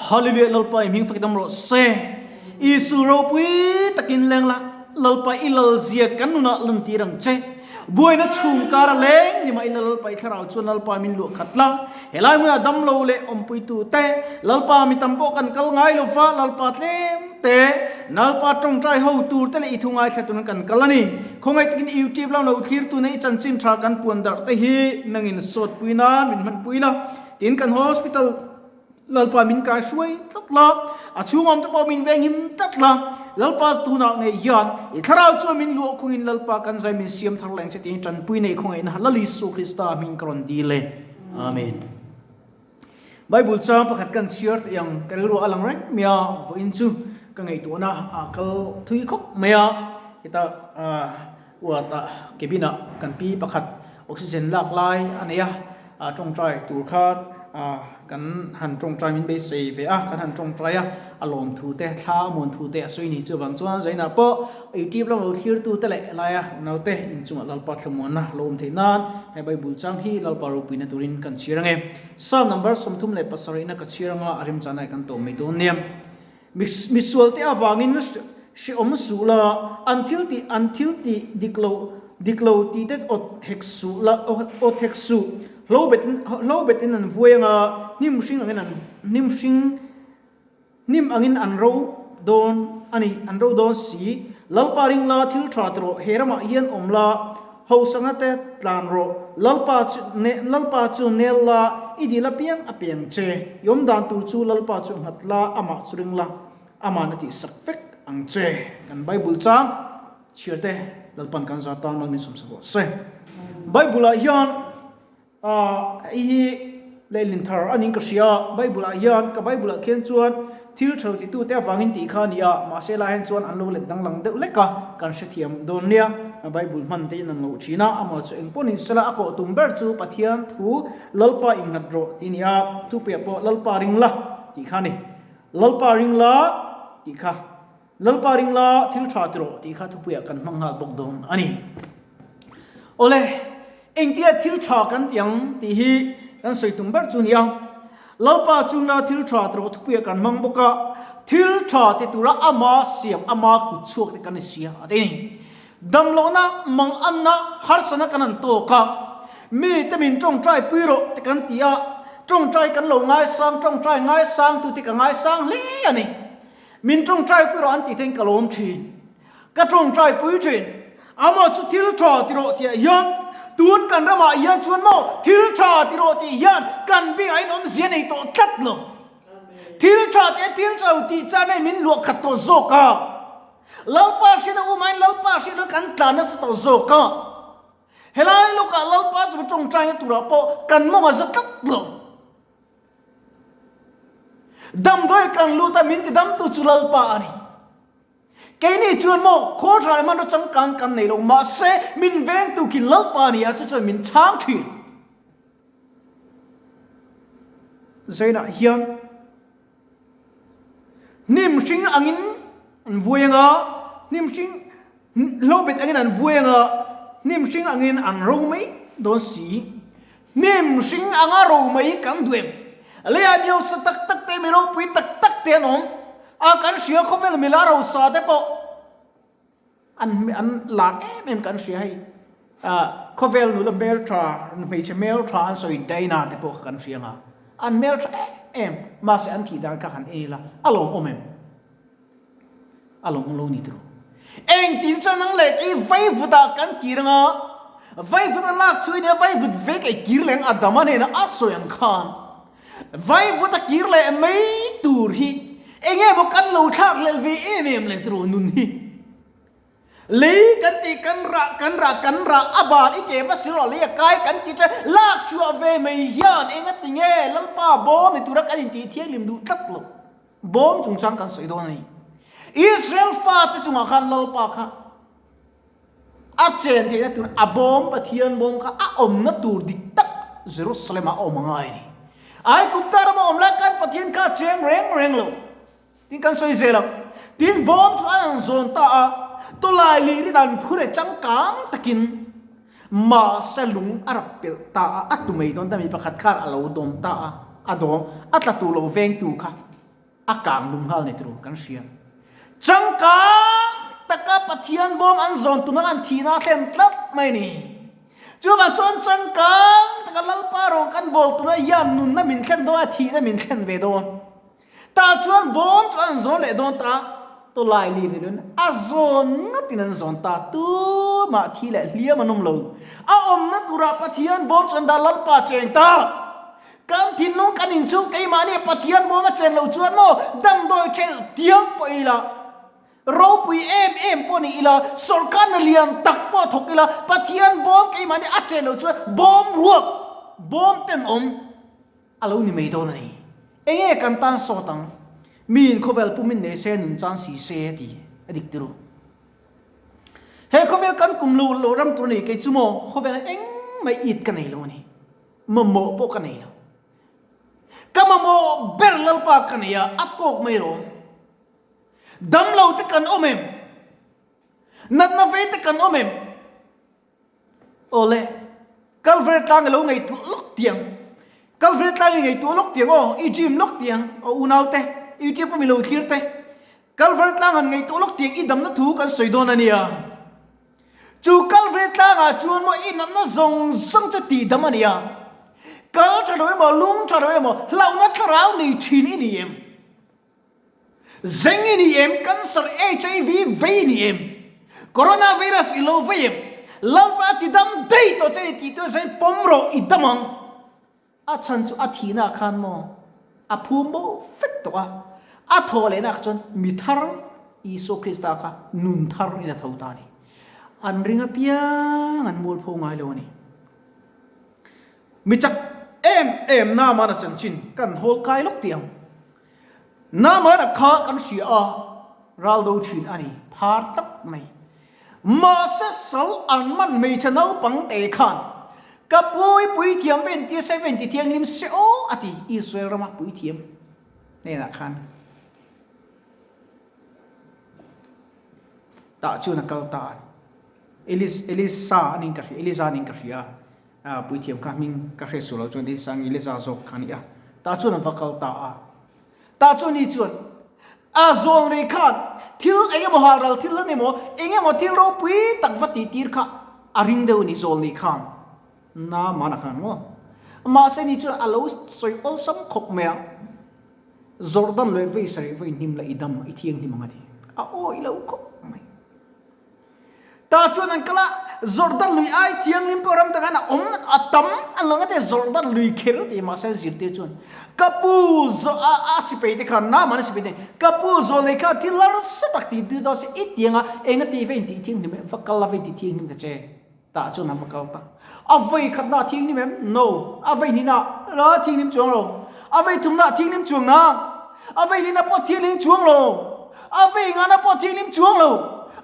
Hallelujah Lalpa i hming fak dam rawh se. Isu ropui takin leng la, Lalpa i lal zia kan nunah lan tir ang che. Buaina chhung kar a leng ni mah ila Lalpa i thlarau chuan Lalpa min luah khat la. Helai hmunah damlo leh awmpuitu te, Lalpa mi tam pawh kan kal ngai lo va, Lalpa tlem te, Lalpa tawngtai ho tur te leh i thu ngaithla turin kan kal a ni. Khawngaih takin YouTube lam lo thlirtu nei chanchin tha kan puan darh te hi nangin sawtpui nan min hmanpui la. Tin kan hospital Lalpa min kai hruai tlat la, a chhungawm te pawh min venghim tlat la, Lalpa tunah ngei hian i thlarau chuan min luah khungin Lalpa kan zai min siam thar leng che tiin tanpui nei khawngaihna Lal Isu Krista hming ka rawn dil e. Amen. Bible chang pakhat kan chhiar teh ang ka rilru a lang reng mai a, vawiin chu ka ngaihtuahna a kal thui khawp mai a, heta uatah cabin ah kan pi pakhat oxygen lak lai a nei a, tawngtai tur khan kan han tawngtai min beisei ve a, kan han tawngtai a, a lawm thu te, thla a muan thu te a sawi ni. Chuvang chuan Zainah pawh YouTube lam lo thlir tu te leh laia naute inchungah Lalpa thlamuanna lo awm theih nan he Bible chang hi Lalpa ropuina turin kan chhiar ange. Psalm number 37 na ka chhiar anga a remchana kan tawm mai dawn nia. Misual te avangin hrehawm suh la, an thil tih an thil tih dik lo dik lo tih te awt hek suh la awt hek suh. Hlo betin hlo betin an vuai anga hnim hring angin an hnim hring hnim angin an ro dawn a ni an ro dawn si. Lalpa ring la thil tha ti rawh he ramah hian awm la Hosanga te tlan rawh, Lalpa chu ne Lalpa chu nel la, i dil apiang apiang che. I awm dan tur chu Lalpa chu nghat la, amah chu ring la, aman a tihsak vek ang che. Kan Bible chang chhiar te Lalpan kan zar tan mal min sawmsak rawh se. Bible ah hian ah hei hi lehlin thar a niin ka hria a, Bible ah hian ka Bible ah khian chuan thil thalo titute avangin tih kha a ni a, mahse lai hian chuan an lo let danglang deuh lek a, kan hrethiam dawn nia, Bible hman te in an lo thin a, amaw chu eng pawh ni sela a kawh tum ber chu Pathian thu Lalpa innghat rawh tih a ni a, thupuiah pawh Lalpa ring la tih kha a ni, Lalpa ring la tih kha, Lalpa ring la thil tha ti rawh tih kha thupuiah kan hmang nghal bawk dawn a ni. Awle, engtia thil tha kan ti ang tih hi kan sawi tum ber chu a ni a. Lalpa chunga thil tha ti rawh thupuiah kan hmang bawk a, thil tha ti tura ama siam, ama kut chhuak te kan ni sia a ti a ni. Damlohna, manganna, harsana kan han tawk a, mi te min tawngtai pui rawh te kan ti a, tawngtai kan lo ngaisang, tawngtai ngaisang tute ka ngaisang hle a ni. Min tawngtai pui rawh an tih thein ka lawm thin. Ka tawngtai pui thin. Amaw chu thil tha ti rawh tihah hian tun kan ramah hian chuan maw thil tha ti rawh tih hian kan bikah in awmzia nei tawh tlat lo. Thil tha tih a thil tha lo tih chuan hei min luah khat tawh zawk a. Lalpa hriat a umain Lalpa hriat a kan tlan nasa tawh zawk a. Helai lawkah Lalpa chu tawngtaina turah pawh kan mawng a za tlat lo. Damdawi kan lut a min ti damtu chu Lalpa a ni. Keini chuan maw khawl tha leh hmanraw changkang kan nei lo mahse min vengtu khi Lalpa a ni a chu chuan min chhang thin. Zainah hian hnim hring angin an vuai anga hnim hring hlobet angin an vuai anga hnim hring angin an ro mai dawn si. Hnim hring anga ro mai kan duh em? Leiah mi hausa tak tak te, mi ropui tak tak te an awm a, kan hria khawvel mila rosa te pawh an an lar em em kan hria hei. Khawvel nula hmeltha, hmeichhe hmeltha an sawi Diana te pawh kha kan hria nga, an hmeltha em em, mahse an thih dan kha han en ila a lawmawm em? A lawng lo ni turu. Engtin chuan nang leh kei vaivut ah kan kir anga, vaivut a lak chu nia vaivut ve kei kir leh ang Adama hnena a sawi ang khan vaivut a kir leh mai tur hi enge maw kan lo thlak leh ve em em leh turu nun hi. Lei kan tih kan rah kan rah kan rah a bal i ke va si rawh lei a kai kan ti che lak chhuah ve mai hian enga tinge Lalpa bawm ni tura kan intih thianghlim duh tlat lo. Bawm chungchang kan sawi dawn a ni. Israel fate chungah khan Lalpa kha a chen theihna tur a bawm Pathian bawm kha a awmna tur dik tak Jerusalem ah a awm a ngai a ni. Aigupta rama awm lai khan Pathian kha a cheng reng reng lo. Tin kan sawi zel ang. Tin bawm chu an an zawn ta a, tawlai lirin an phur e changkang takin mahse lung a rap pelh ta a, a tu mai dawn ta mi pakhat khan a lo dawm ta a, a dawm a tla tur lo vengtu kha. A kang lum nghal ni turu kan hria. Changkang taka Pathian bawm an zawn tum ang an thihna a thlen tlat mai ni. Chuvang chuan changkang taka Lalpa rawng kan bawl tumah hian nunna min thlen dawn a, thihna min thlen ve dawn. Tah chuan bawm chu an zawn leh dawn ta, tawlai li ri lun a zawn ngatin an zawn ta, tumah thi leh hliam an awm lo. A awmna turah Pathian bawm chu an dah Lalpa cheng ta. Kan thinlung kan inchhung keimahni Pathian bawm a chen lo chuan maw damdawi ṭhelh tiang pawh ila, ropui em em pawh ni ila, sawrkarna lian tak pawh thawk ila, Pathian bawm keimahni a chen lo chuan bawm ruak, bawm tenawm a lo ni mai dawn a ni. Enge kan tan sawt ang? Miin khawvel pumin nei se nun chan si se ti a dik ti ru. He khawvel kan kum lo lo ram tur a ni kei chu maw khawvelah engmah it ka nei lo a ni. Mamawh pawh ka nei lo. Ka mamawh ber Lalpa ka nei a, a tawk mai rawh. Dam lo te kan awm em? Natna vei te kan awm em? Awle, Kalvary tlang i lo ngaihtuah lawk tiang. Kalvary tlang i ngaihtuah lawk tiang aw, i dream lawk tiang aw unau te, YouTube a mi lo thlir te. Kalvary tlang han ngaihtuah lawk tiang i damna thu kan sawi dawn a nia. Chu Kalvary tlangah chuan maw i natna zawng zawng chu tihdam a ni a. Kal tha lo emaw, lung tha lo emaw, hlauhna thlarau nei thin i ni em? Zeng i ni em? Cancer, HIV vei i ni em? Coronavirus i lo vei em? Lalpa a tidam daih tawh che i tih tuah zain pawm rawh i dam ang. A chhan chu a thihna ah khan maw a phum bo vek tawh a, a thawh lehna ah chuan mi thar Isua Krista kha nun thar in a tho ta a ni. An ring apiang an mualpho ngai lo a ni. Mi chak em em Naamana chanchin kan hawl kai lawk tih ang. Naamana kha kan hria a, ral do thin a ni, phar tlat mai. Mahse sal an man hmeichhe naupang te khan ka pui puithiam ven tia se ven ti thianghlim se aw a ti Israel rama puithiam hnenah khan tah chuan a kal ta a Elis Elisa anin ka hria Eliza anin ka hria a puithiam kha hming ka hre suh lo chuan Elisa nge Eliza zawk kha a ni a tah chuan a va kal ta a. Tah chuan ni chuan a zawl nei khan thil eng emaw hal ral thil an emaw eng emaw thil ropui tak va tih tir kha a ring deuh a ni zawl nei khan na mana khan maw. Mahse ni chuan a lo sawi awlsam khawp mai a, Jordan leh vei sarih vawi hnim la i dam i thianghlim ang a ti. A awih lo khawp mai. Tah chuan an kal a, Jordan lui ai thianghlim pawh ram dangah a awm a tam a lang a te Jordan lui kher tih mahse zirtir chuan ka pu a a sipai te khan Naaman a sipai te ka pu zawlnei kha thil harsa tak tih tir dawn se i tiang a eng a tih ve in tih thianghlim em va kal a ve in tih thianghlim ta che tah chuan an va kal ta a vei khat na thianghlim em no a vei hnih na la thianghlim chuang lo a vei thum na thianghlim chuang na a vei hnih na pawh thianghlim chuang lo A vei ngana pawh thianghlim chuang lo,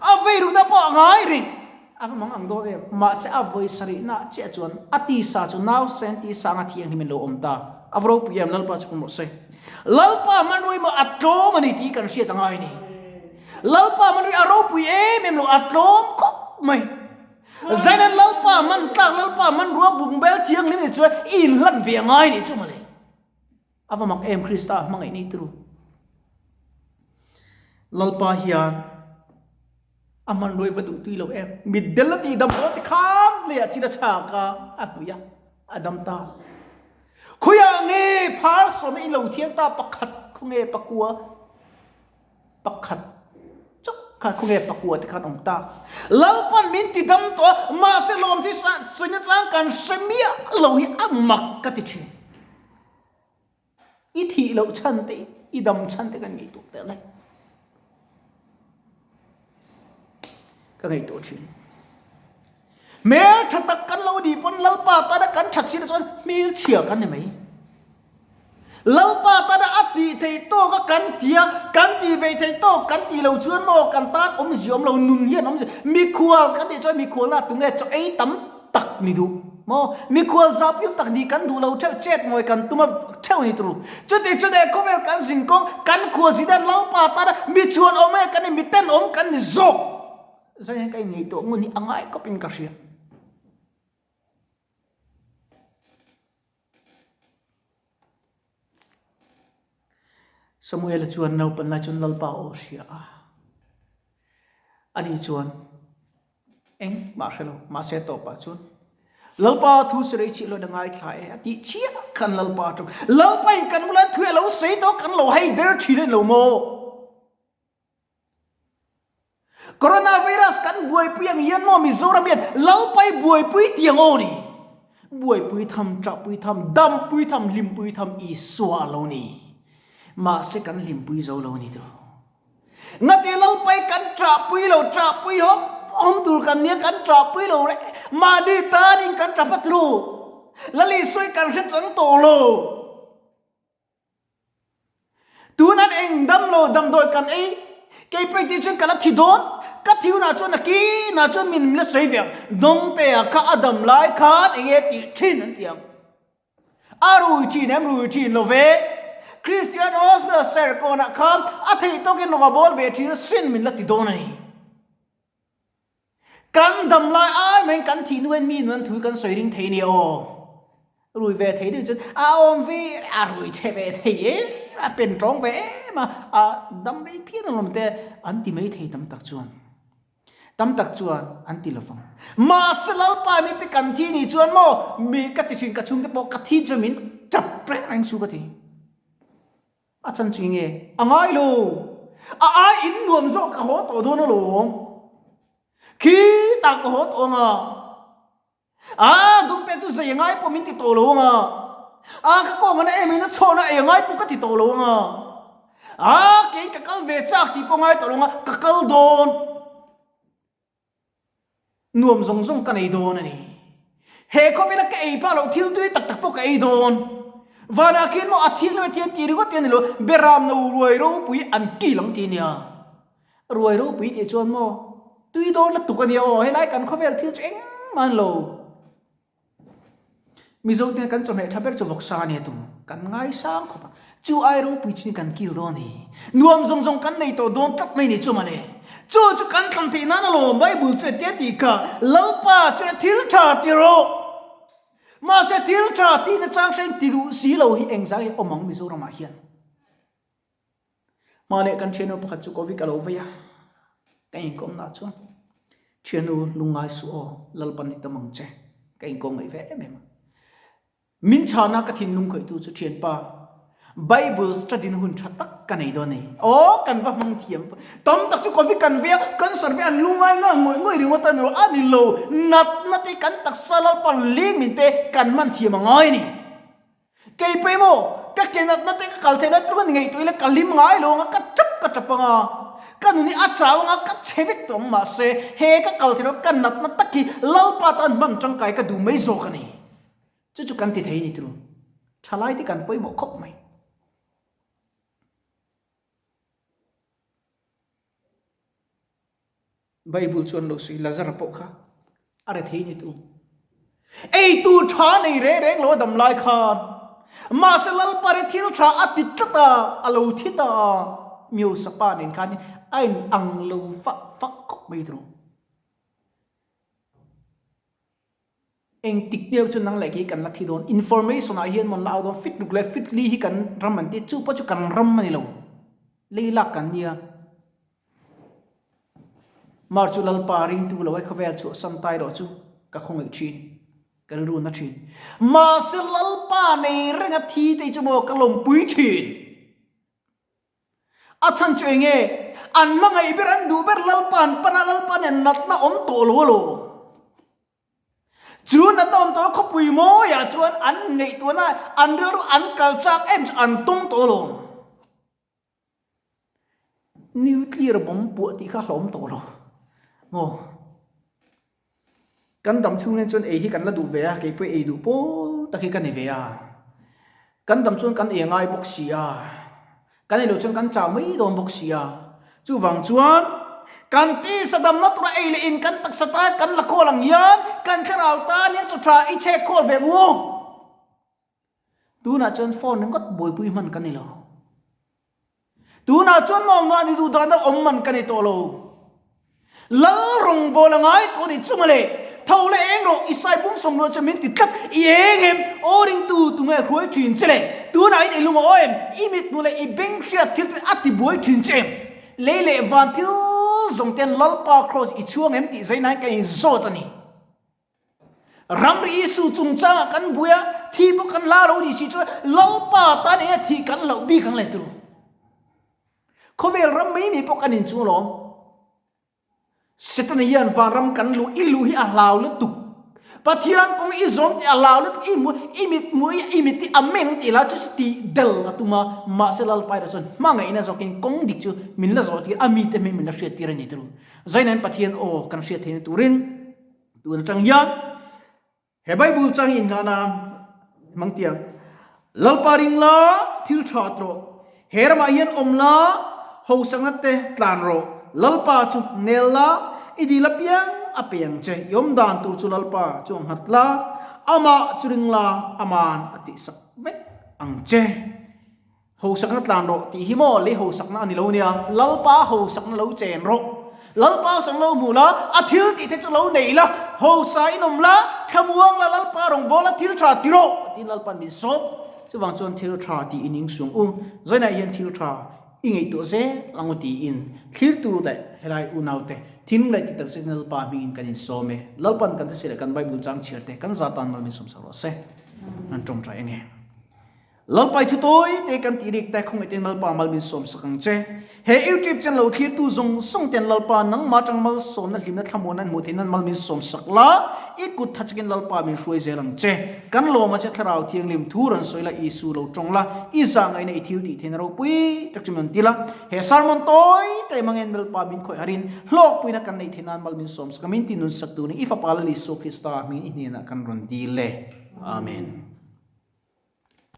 a vei rukna pawh a ngai reng. A va mang ang dawn em? Mahse a vawi sarihna chiah chuan a tisa chu nausen tisa anga thianghlim in lo awm ta. A va ropui em? Lalpa chu pawm rawh se. Lalpa hmanrua emaw a tlawm a ni tih kan hriat a ngai a ni. Lalpa hmanrua a ropui em em lo, a tlawm khawp mai. Zainan Lalpa hman tlak, Lalpa hmanrua bungbel thianghlim ni chuan i inhlan ve a ngai a nih chu mawle. A va mak em Krista a hmangaih ni turu. Lalpa hian a hmanruai va duh tui lo em. Mitdel a tih dam lo ti khan leiah chin a chhak a, a hnuih a, a dam ta. Khawiah nge phar sawm in lo thiang ta pakhat khawnge pakua pakhat chauh khan khawnge pakua te khan awm ta. Lalpan min ti dam tawh a, mahse lawm thi sawina chang kan hre miah lo hi a mak ka ti thin. I thih loh chhan te, i dam chhan te kan ngaihtuah tel e. Ka ngaihtuah thin. Hmel tha tak kan lo nih pawn Lalpa tana kan that sina chuan hmel chhia kan ni mai. Lalpa tana a tih theih tawk a kan tia, kan tih ve theih tawk kan tih lo chuan maw kan tan awmzia awm lo, nun hian awmzia. Mikhual kan tih chuan mikhualna tunge chaw ei tam tak ni duh maw? Mikhual zapium tak nih kan duh lo theuh, chet mawi kan tum a theuh ni turu. Chuti chu leh khawvel kan zin kawng, kan khua zin a Lalpa tana mi chhuan awm e kan ni, mi tenawm kan ni zawk. Zai hian ka inngaihtuah ngun hi a ngai khawpin ka hria. Samuela chuan naupan lai chuan Lalpa aw hria a. Ani chuan engmah hre lo, mahse tawpah chuan Lalpa thu sawi rei chiah lo in a ngaithla e a tih chiah khan Lalpa atang Lalpa in kan bula thu a lo sawi tawh kan lo hai der thin a ni lo maw? Coronavirus kan buaipui ang hian maw Mizoram hian Lalpa i buaipui tiang aw ni? Buaipui tham, ṭahpui tham, dampui tham, hlimpui tham Isua a lo ni. Mahse kan hlimpui zo lo ni tu. Ngati Lalpai kan ṭahpui lo, ṭahpui hawp awm tur kan nia kan ṭahpui lo reh. Mahni tanin kan ṭah vat ru. Lal Isua i kan hre chang tawh lo. Tun an eng dam lo damdawi kan ei, kei pawh engtin chuan ka la thi dawn, ka thi hunah chuan a kinah chuan min la sawi ve ang, Dawngtea kha a dam lai khan eng nge tih thin an ti ang. A rui thin em rui thin lo ve, Christian Hospital Serkawnah khan a theih tawkin rawn a bawl ve thin a sin min la ti dawn a ni. Kan dam lai ai maiin kan thih hnuin mi nuan thu kan sawi ring thei nia aw. Rui ve thei deuh chuan a awm ve a rui chhe ve thei em a pen tawng ve em a, a dam rei phian alawm te an ti mai thei tam tak chuan. Tam tak chuan an ti lovang. Mahse Lalpa mite kan thi nih chuan maw mi ka ti thin ka chhungte pawh ka thi chuan min tap reng reng chu ka ti. A chan chu nge? A ngai lo. A ai in nuam zawk ka haw tawh dawn alawm. Khi tah ka haw tawh anga. A dukte chu zei a ngai pawh min ti tawh lo anga. A ka kawng ana em in a chhawhna ei a ngai pawh ka ti tawh lo anga. A kei ka kal ve chak tih pawh ngai tawh lo anga ka kal dawn. Nuam zawng zawng ka nei dawn a ni. He khawvela ka ei pah loh thil tui tak tak pawh ka ei dawn. Vanah khian maw a thianghlim a thian tih ringawt hian ni lo, Beram no ruai ropui an kil ang ti nia. Ruai ropui tih chuan maw tui dawn lutuk a nia aw, helai kan khawvel thil chu engmah a ni lo. Mizo te kan chawhmeh tha ber chu vawksa a nia tum kan ngaisang khawp a, chu ai ropui chin kan kil dawn a ni. Nuam zawng zawng kan nei tawh dawn tlat mai ni chu mawle. Chu chu kan thlan theih nan alawm Bible chu tia tih kha Lalpa chuan thil tha ti rawh. Mahse thil tha tihna chang hrein ti duh si lo hi engzah nge awm ang Mizoramah hian. Hmaneh kan thiannu pakhat chu Covid a lo vei a, ka inkawm nah chuan thiannu lungngai suh aw, Lalpan i tam ang che, ka inkawm ngaih ve em em a. Min chhana ka thinlung khawihtu chu thianpa Bible study na hun tha tak ka nei dawn a ni. Aw, kan va hmang thiam tam tak chu Covid kan vei a, cancer vei an lungngai ngang ngawih ngawih ringawt a ni lo, a ni lo, natna te kan taksa Lalpan leng min pe kan hman thiam a ngai a ni. Kei pawh emaw, ka ke natna te ka kal theih lai tluk a ni ngaihtuah ila ka hlim ngai lo anga ka tap ka tap anga, ka nun hi a chau anga ka chhe vek tawh ang mahse he ka kal theih loh ka natna tak hi Lalpa tan hman tangkai ka duh mai zawk a ni. Chu chu kan ti thei a ni tilo. Thalai te kan pawimawh khawp mai. Bible chuan lo sawi Lazara pawh kha a re thei ni tu. Ei tu tha nei reng reng lo a dam lai khan mahse Lalpa re thil tha a ti tlat a, a lo thi ta a, Miosapa nen khan a in ang lo fah fah khawp mai tawh. Engtik deuh chu nang leh kei kan la thi dawn. Information ah hian mawn la au dawn fit ruk leh fit li hi kan ram an ti chu pawh chu kan ram a ni lo. Lei lak kan nia. Mar chu Lalpa ringtu lo ai khawvel chhuah sam tai rawh chu ka khawngaih thin. Ka rilru na thin. Mahse Lalpa nei renga thi te chu maw ka lawmpui thin. A chhan chu eng nge? An hmangaih ber, an duh ber Lalpa an pan a, Lalpa nen natna awm tawh lo alawm. Chu natna awm tawh lo khawpui mawiah chuan an ngaihtuahna, an rilru an kal chak em chu an tum tawh alawm. Nuclear bomb puah tih kha hlawm tawh lo maw? Kan dam chhung hian chuan ei hi kan la duh ve a, kei pawh ei duh pawl tak hi ka ni ve a. Kan dam chuan kan ei ngai bawk si a, kan ei loh chuan kan chau mai dawn bawk si a. Chuvang chuan kan tisa damna tura ei leh in kan taksa tan kan la khawl ang hian kan thlarau tan hian chaw tha i chhek khawl ve ngu. Tunah chuan phone ringawt buaipui hman ka ni lo. Tunah chuan maw mahni duh dana awm man ka ni tawh lo. Lal rawngbâwl a ngai tawh ni chu mawle. Tho leh eng rawh, i sai bung sawm luah chu min ti tlat. I eng em? Aw ringtu, tunge hruai ṭhin che le? Tunah hian i lung a aw em? I mithmuh leh i beng hriat thil te a ti buai thin che em? Lei leh van thil zawng ten Lalpa Kraws i chhuang em tih zainain kan inzawt a ni. Ramri Isu chungchangah kan buai a, thi pawh kan la lo ni si chuan Lalpa tan eng a thih kan hlauh bik ang le turu. Khawvel ram mai mai pawh kan inchung alawm. Setana hian vanram kan luh i luh hi a hlau lutuk. Pathian kawng i zawm tih a hlau lutuk, i hmu, i mit hmu i, i mit hi a meng tih la chu chu tih del a tum a, mahse Lalpa erawh chuan hmangaihna zawkin kawng dik chu min la zawh tir a, mite hming min la hriat tir a ni turu. Zainain Pathian aw kan hriat theihna turin Tun atang hian he Bible chang hi innghah nan hmang tiang. Lalpa ring la, thil tha at rawh. He ramah hian awm la, hosakna te tlan rawh. Lalpa chu nel la, i dil apiang a pe ang che. I awm dan tur chu Lalpa chu a nghat la, amah chu ring la, aman a tihsak vek ang che. Hosakna tlan rawh tih hi maw lei hosakna a ni lo nia, Lalpa hosakna lo chen rawh. Lalpa hosakna lo hmu la, a thil tih te chu lo nei la, hosa in awm la, thlamuang la, Lalpa rawngbawla thil tha ti rawh tiin Lalpa'n min sawp. Chuvang chuan thil tha tih in ingsung u, zainah hian thil tha i ngaihtuah zel ang u tiin thlir tur leh helai unaute thinlung leh ti takzet in Lalpa hmingin kan insawm e. Lalpa'n kan thusawi leh kan Bible chang chhiar te kan za tan mal min sawmsak rawh se. An tawngtai enge. Lalpai thu tawi te kan tih rik te khawngaih ten Lalpa mal min sawm sak ang che. He YouTube channel lo thlirtu zawng zawng ten Lalpa nangmah atang malsawmna hlimna thlamuan an hmuh theih nan mal min sawm sak la, i kut tha chakin Lalpa min hruai zel ang che. Kan lawm a che Thlarau Thianghlim thu rawn sawi la, Isu lo tawng la, i zah ngaihna i thil tih theihna ropui tak chu min rawn ti la. He sermon tawi te mangin Lalpa min khawih harin hlawkpuina kan neih theih nan mal min sawm sak a, min ti nun sak turin i Fapa Lal Isu Krista hmingin i hnenah kan rawn dil e. Amen.